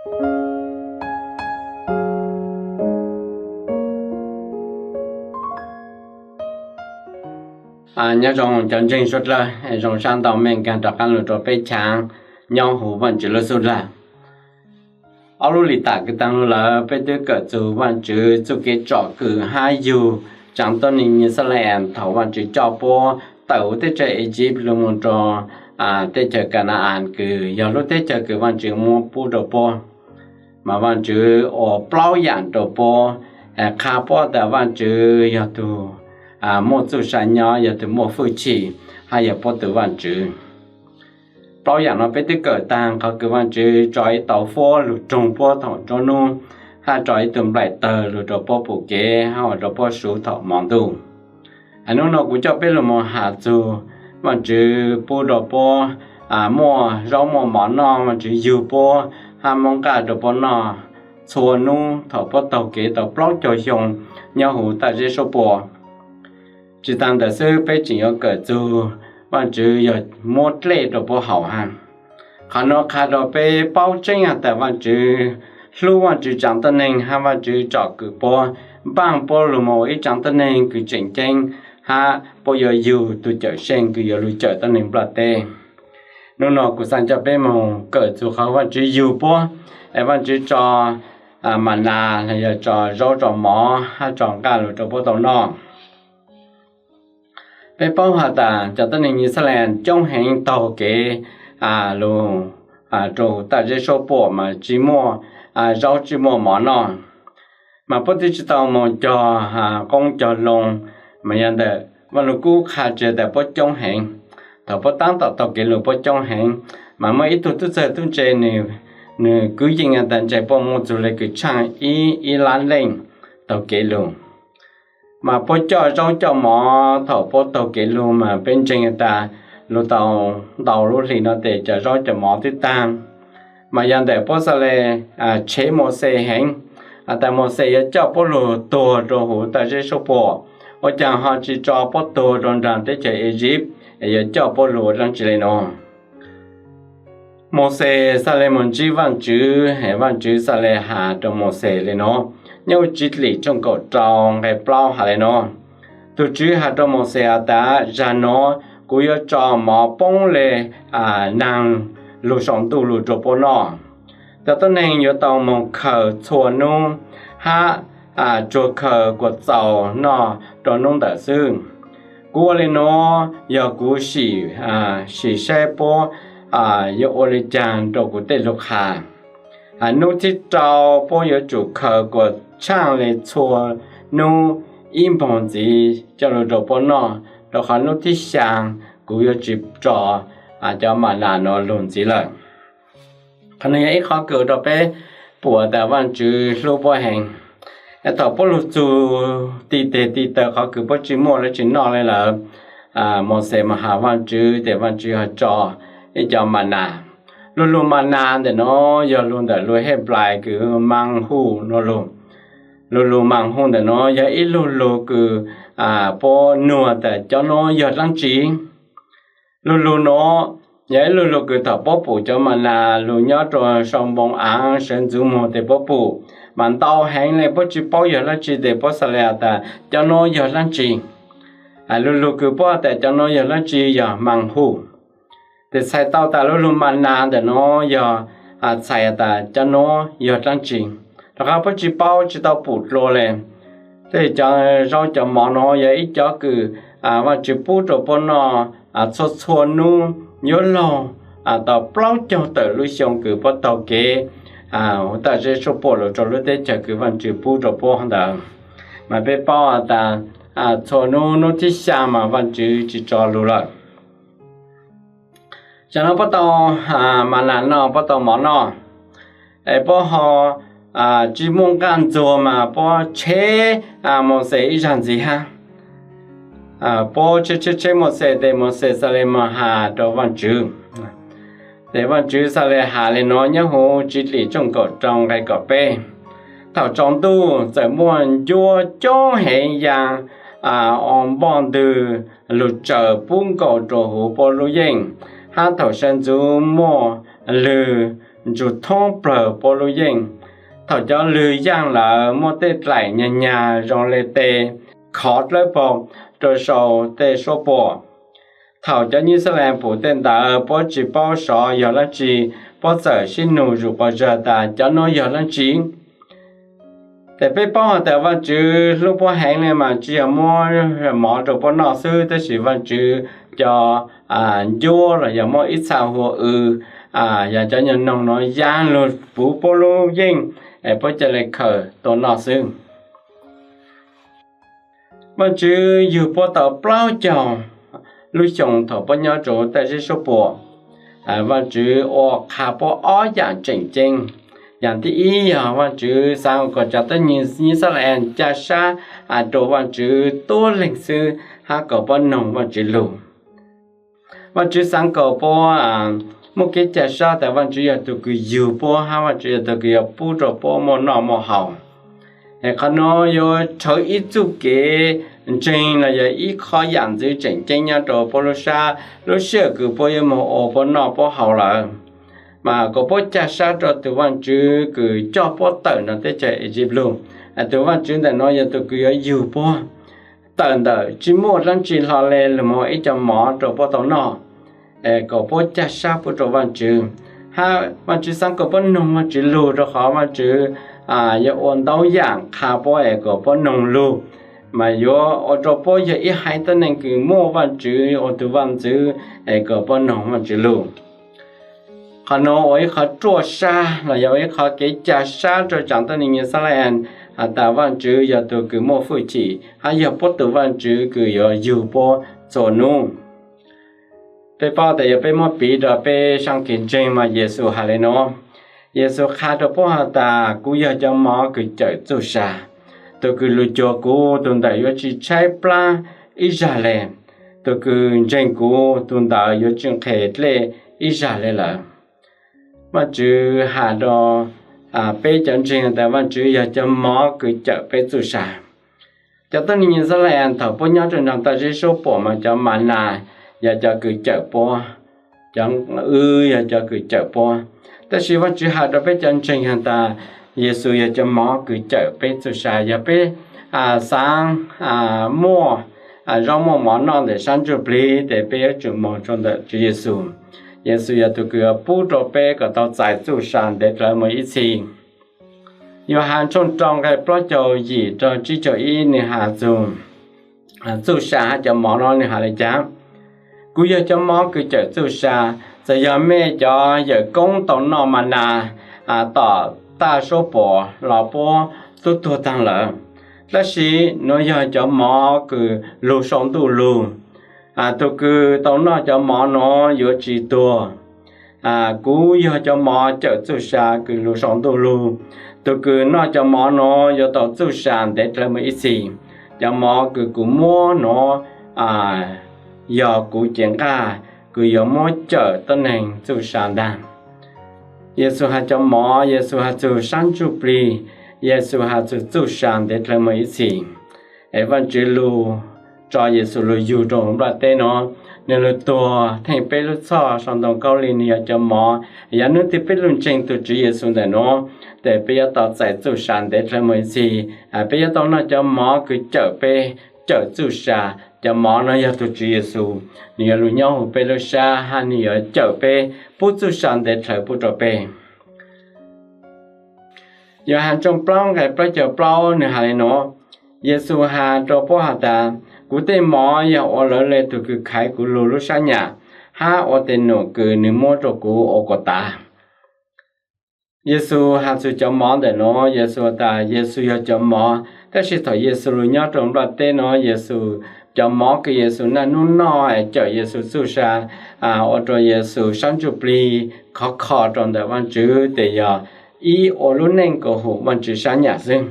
Nyob zoo cov ntseeg suav dlawg, zoo sab ntau mej nkaag rov qaab lug rua peb chaav nyob huv Vaajtswv lub xub dlawg. Ob lub lis tam kws taag lug lawm peb twb kawm txug Vaajtswv txuj kev tsom kwm hab yug tsaav tuab neeg Yixalayees thaum Vaajtswv coj puab tawm huv teb chaws Iziv lug moog rua teb chaws Ka na-as kws yog lub teb chaws kws Vaajtswv muab pub rua puab. Mas Vaajtswv ua plaub yaam rua puab, qha puab tas Vaajtswv yog tug muaj txuj sa nyob, yog tug muaj fwj chim, hab yog puab tug Vaajtswv. Plaub yaam no peb twb kawm taag qhov kws Vaajtswv tso ib tauv fuab lug roog puab thaum nruab nub, hab tso ib tug nplaim tawg lug rua puab pum kev hab ua rua puab suv thaum mo ntuj. Nub no kuv coj peb lug moog has txug Vaajtswv pub rua puab muaj zaub muaj mov noj, Vaajtswv yug puab hab muab nqaj rua puab noj txhua nub thaum puab taug kev tau plaub caug xyoo nyob huv taj zeb suab puam. Tsi taag ntawd xwb peb tseem yuav kawm txug Vaajtswv yog muab dlej rua puab haus hab. Qhov nuav qha rua peb paub tseeb has tas Vaajtswv hlub Vaajtswv tsaav tuab neeg hab Vaajtswv tsom kwm puab, npaaj puab lug moog ua ib tsaav tuab neeg kws tseem ceeb hab puab yuav yug tug Cawmseej kws yuav lug cawm tuab neeg nplaj teb. Nub no kuv xaav coj peb moog kawm txug qhov Vaajtswv yug puab, es Vaajtswv tso ma nas los yog tso zaub tso mov hab tso nqaj lug rua puab tau noj. Peb paub has tas cov tuab neeg Yixalayees coob heev taug kev lug rua taj zeb suab puam mas tsi muaj zaub tsi muaj mov noj. Mas puab twb tsi tau moog cog qoob cog loo, mas yog ntawm Vaaj Lug Kub qha tsi tas puab coob heev. Thaum puab taab tom taug kev lug puab coob heev, mas muaj ib tug tub txawg tub ntse, nwg kwv yees tas ntshe puab muaj txug le kws tshaaj ib lab leej taug kev lug. Mas puab coj zaub coj mov thaum puab taug kev lug mas peb ntseeg tas lug tau ntau lub hlis no tes cov zaub cov mov twb taag. Mas yog ntawm puab xaav le tshev Mauxes heev, has tas Mauxes yuav coj puab lug tuag rua huv taj zeb suab puam, ua caag ho tsi tso puab tuag rua nraag teb chaws Iziv, es yuav coj puab lug ua dlaab tsi le nuav. Mauxes xaav le moog ntsib Vaajtswv, es Vaajtswv xaav le has rua Mauxes le nuav. Nyob huv Txiv Dlim tshooj kaum rau nqe plaub has le nuav: Tug Tswv has rua Mauxes has tas, zag nuav kuv yuav tso mov poob le naag lug saum ntuj lug rua puab noj. Cov tuab neeg yuav tau moog khaws txhua nub hab tsuag khaws kuas txaus noj rua nub ntawm xwb. Kuv ua le nuav yog kuv sim, sim saib puab yuav ua le caag rua kuv tej lug qha. Nub thib rau puab yuav tsum khaws kuas tshaaj le txhua nub ib npoog ntxiv coj lug rua puab noj, rua qhov nub thib xyaa kuv yuav tsi tso cov ma nas nuav lug ntxiv lawm. Qhov nuav yog ib qhov kws rua peb pum tas Vaajtswv hlub puab heev. Thaum puab lug txug ti teg ti taw qhov kws puab tsi muaj dlaab tsi noj le lawm, Mauxes mas has Vaajtswv tes Vaajtswv ho tso ib cov ma nas. Lug lug ma nas ntawm nuav yog lug ntawm lug Henplais kws hu ua manna nuav lug. Lug lug manna ntawm nuav yog ib lug lug kws puab nug tas cov nuav yog dlaab tsi. Lug lug nuav yog ib lug lug kws thaum puab pum cov ma nas lug nyob rua sau npoo aav sawv ntxuv muag tes puab pum, mas ntau heev le puab tsi paub yog dlaab tsi tes puab xaav le has tas cov nuav yog dlaab tsi. Lug lug kws puab has tas cov nuav yog dlaab tsi yog manna. Tes txhais tau tas lug lug ma nas ntawm nuav yog txhais tas cov nuav yog dlaab tsi, rua qhov puab tsi paub tsi tau pum dlua le. Tej cov zaub cov mov nuav yog ib cov kws Vaajtswv pub rua puab noj txhua txhua nub yuav luag tau plaub caug tawm lub xyoo kws puab taug kev huv taj zeb suab puam lug rua lub teb chaws kws Vaajtswv pub rua puab ntawd. Mas peb paub tas txhua nub, nub thib xyaa mas Vaajtswv tsi tso lug lawm. Tsam no puab tau ma nas noj, puab tau mov noj, es puab ho tsi muaj nqaj ntxuag mas puab tsheb Mauxes ib zag ntxiv hab. Puab tsheb tsheb tsheb Mauxes tes Mauxes xaav le moog has rua Vaajtswv. Tes Vaajtswv xaav le has le nuav nyob huv Txiv Dlim tshooj kaum rau nqe kaum peb: Thaum tsaus ntuj txawm muaj ncuab coob heev yaa o npoj ntwg lug tsaws pub nkaus rua huv puab lub yeej, hab thaum sawv ntxuv muaj lwg ntsug thoob plawg puab lub yeej. Thaum cov lwg yaaj lawm muaj tej dlaim nyag nyag zoo le tes khov dlawb paug rua sau tej suab puam. Thaum cov Yixalayees pum tej ntawd puab tsi paub sov yog dlaab tsi, puab txawm sib nug zuj quas zag tas cov nuav yog dlaab tsi. Tes peb paub has tas Vaajtswv hlub puab heev le mas tsi yog muab mov rua puab noj xwb, tab sis Vaajtswv cov ncuab los yog muab ib txha hua w, yog cov nyuag noog nuav ya lug puv puab lub yeej es puab ca le khaws tua noj xwb. Vaajtswv yug puab tau plaub caug lub xyoo thaum puab nyob rua tej zeb suab puam. Vaajtswv ua qha puab ob yaam tseem ceeb. Yaam thib ib yog Vaajtswv xaav kom cov tuab neeg Yixalayees ca sab rua Vaajtswv tuab leeg xwb hab kom puab noog Vaajtswv lug. Vaajtswv xaav kom puab muaj kev ca sab tas Vaajtswv yog tug kws yug puab hab Vaajtswv yog tug kws yuav pub rua puab muaj noj muaj haus. Es qhov nuav yuav rhawv ib txuj kev ntseeg los yog ib qho yaam ntxwv tseem ceeb nyob rua puab lub sab, lub sij hawm kws puab yuav moog ua puab noj puab haus lawm, mas kom puab ca sab rua tug Vaajtswv kws coj puab tawm nrug teb chaws Iziv lug. Tug Vaajtswv ntawm nuav yog tug kws yuav yug puab tawm ntawm tsi muaj dlaab tsi hlo le lug moog ib co mov rua puab tau noj. Es kom puab ca sab pub rua Vaajtswv, hab Vaajtswv xaav kom puab noog Vaajtswv lug rua qhov Vaajtswv yuav ua ntau yaam qha puab es kom puab noog lug, mas yuav ua rua puab yog ib haiv tuab neeg kws muaj Vaajtswv ua tug vaaj ntxwv es kom puab noog Vaajtswv lug. Qhov nuav ua ib qho ruaj sab los yog ua ib qho kev ca sab rua tsaam tuab neeg Yixalayees has tas Vaajtswv yog tug kws muaj hwj chim hab yog puab tug Vaajtswv kws yuav yug puab txhua nub. Peb paub tas yog peb muab piv rua peb sab kev ntseeg mas Yexus has le nuav. Yexus qha rua puab has tas kuv yog cov mov kws cawm txuj sa. Tug kws lug cuag kuv tug ntawm yuav tsi tshaib plab ib zag le. Tug kws ntseeg kuv tug ntawd yuav tsi nqhes dlej ib zag le lawm. Vaajtswv has rua peb cov ntseeg tas Vaajtswv yog cov mov kws cawm peb txuj sa. Cov tuab neeg Yixalayees thaum puab nyob rua nraag toj zeb suab puam mas cov ma nas yog cov kws cawm puab, cov w yog cov kws cawm puab. Tab sis Vaajtswv has rua peb cov ntseeg has tas Yexus yog cov mov kws cawm peb txuj sa. Yog peb xaav muaj zaub muaj mov noj ntawm sab ntsuj plig tes peb yuav tsum moog rua ntawm Tswv Yexus. Yexus yog tug kws yuav pub rua peb kom tau txais txuj sa ntev dlawv moog ib txhis. Yauhas tshooj rau nqai plaub caug yim rua tsib caug ib nwg has txug txuj sa hab cov mov no nwg has le caag: Kuv yog cov mov kws cawm txuj sa. Txawm yog mej cov yawm koob tau noj ma nas tom taj suab puam los puab tub tuag taag lawm, tab sis nuav yog cov mov kws lug sau ntuj lug. Tug kws tau noj cov mov nuav yuav tsi tuag. Kuv yog cov mov cawm txuj sa kws lug sau ntuj lug. Tug kws noj cov mov nuav yuav tau txuj sa ntev dlawv moog ib txhis. Cov mov kws kuv muab nuav yog kuv cev nqaj kws yuav muab cawm tuab neeg txuj sa ntag. Yexus has cov mov, Yexus has txug sab ntsuj plig, Yexus has txug txuj sa ntev dlawv moog ib txhis. Es Vaajtswv lug tso Yexus lug yug rua nplaj teb nuav, nwg lug tuag theej peb lub txhoj sau ntoo kaub lig, nwg yog cov mov. Yog nub twg peb lug ntseeg tug Tswv Yexus ntawm nuav, tes peb yuav tau txais txuj sa ntev dlawv moog ib txhis. Peb yuav tau noj cov mov kws cawm peb, cawm txuj sa. Cov mov no yog tug Tswv Yexus, nwg yuav lug nyob huv peb lub sab hab nwg yuav cawm peb, pub txuj sa ntev dlawv pub rua peb. Yauhas tshooj plaub nqai plaub caug plaub nwg has le nuav: Yexus has rua puab has tas, kuv tej mov yog ua lawv le tug kws khaiv kuv lug lub sab nyam, hab ua tes num kws nwg muab rua kuv ua kuas tas. Yexus has txug cov mov ntawm nuav, Yexus tas Yexus yog cov mov, tab sis thaum Yexus lug nyob rua nplaj teb nuav, Yexus cov mov kws Yexus naj nub noj es cawm Yexus txuj sa, ua rua Yexus sab ntsuj plig khov kho rua ntawm Vaajtswv tes yog ib ua lub neej kuas hum Vaajtswv sab nyam xwb.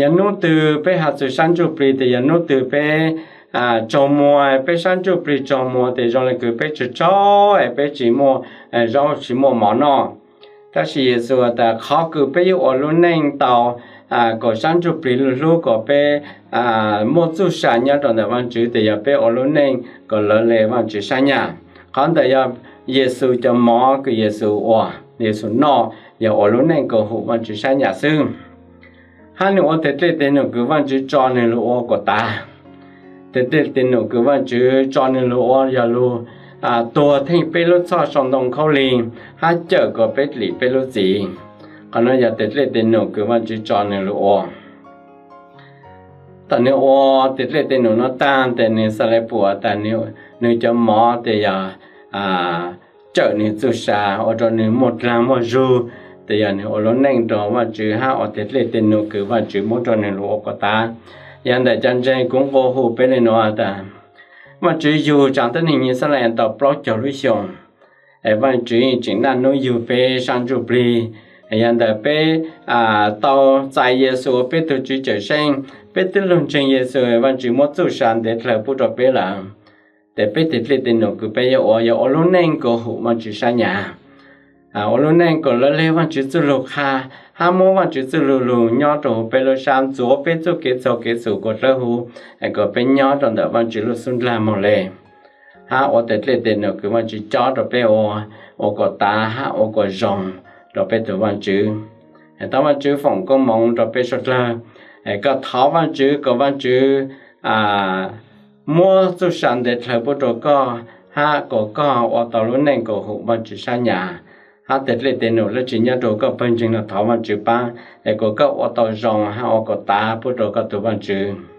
Yog nub twg peb has txug sab ntsuj plig tes yog nub twg peb tsaug muag, peb sab ntsuj plig tsaug muag tes zoo le kws peb tsaug tsaug es peb tsi muaj zaub tsi muaj mov noj. Tab sis Yexus tas qhov kws peb yuav ua lub neej tau kom sab ntsuj plig lug hlub kom peb muaj txuj sa nyob rua ntawm Vaajtswv tes yog peb ua lub neej kom lawv le Vaajtswv sab nyam. Qhov ntawd yog Yexus cov mov kws Yexus ua. Yexus noj, yog ua lub neej kom hum Vajtswv sab nyam xwb. Hab nwg ua tej dlej tej num kws Vajtswv tso nwg lug ua kom tav. Tej dlej tej num kws Vajtswv tso nwg lug ua yog lug tuag theej peb lub txhoj sau ntoo khaub lig, hab cawm kom peb dim peb lub txim. Qhov nuav yog tej dlej tej num kws Vajtswv tso nwg lug ua. Thaum nwg ua tej dlej tej num nuav taag tes nwg xaav le puam tas nwg cov mov tes yog cawm nwg txuj sa ua rua nwg muaj dlaag muaj zug, tes yog nwg ua lub neej rua Vajtswv hab ua tej dlej tej num kws Vajtswv muab rua nwg lug ua kom tav. Yog ntawm cov ntseeg kuv nqua hu peb le nuav tas, Vajtswv yug tsaam tuab neeg Yixalayees tau plaub caug lub xyoo, es Vajtswv tseem naj nub yug peb saab ntsuj plig. Yog ntawm peb tau txais Yexus ua peb tug Tswv Cawmseej, peb tub lug ntseeg Yexus, Vajtswv muab txuj sa ntev dlhawv pub rua peb lawm. Tes peb tej dlej tej num kws peb yuav ua yog ua lub neej kom hum Vajtswv sab nyam, ua lub neej kom lawv le Vajtswv txuj lug qha, hab muab Vajtswv txuj lug lug nyob rua huv peb lub sab ntxuav peb txuj kev txhaum kev xum kuas dlawb huv, kom peb nyob rua ntawm Vajtswv lub xub ndlag moog le. Hab ua tej dlej tej num kws Vajtswv cob rua peb ua, ua kom tav hab ua kom zoo rua peb tug Vajtswv. Thov Vajtswv foom koob moov rua peb suav dlawg, koj thov Vajtswv kom Vajtswv muab txuj sa ntev dlhawv pub rua koj, hab kom koj ua tau lub neej kom hum Vajtswv sab nyam. Hab tej dlej tej num dlaab tsi nyob rua koj pawg ntseeg nuav thov Vajtswv paab, es kom koj ua tau zoo hab ua kom tav pub rua koj tug Vajtswv.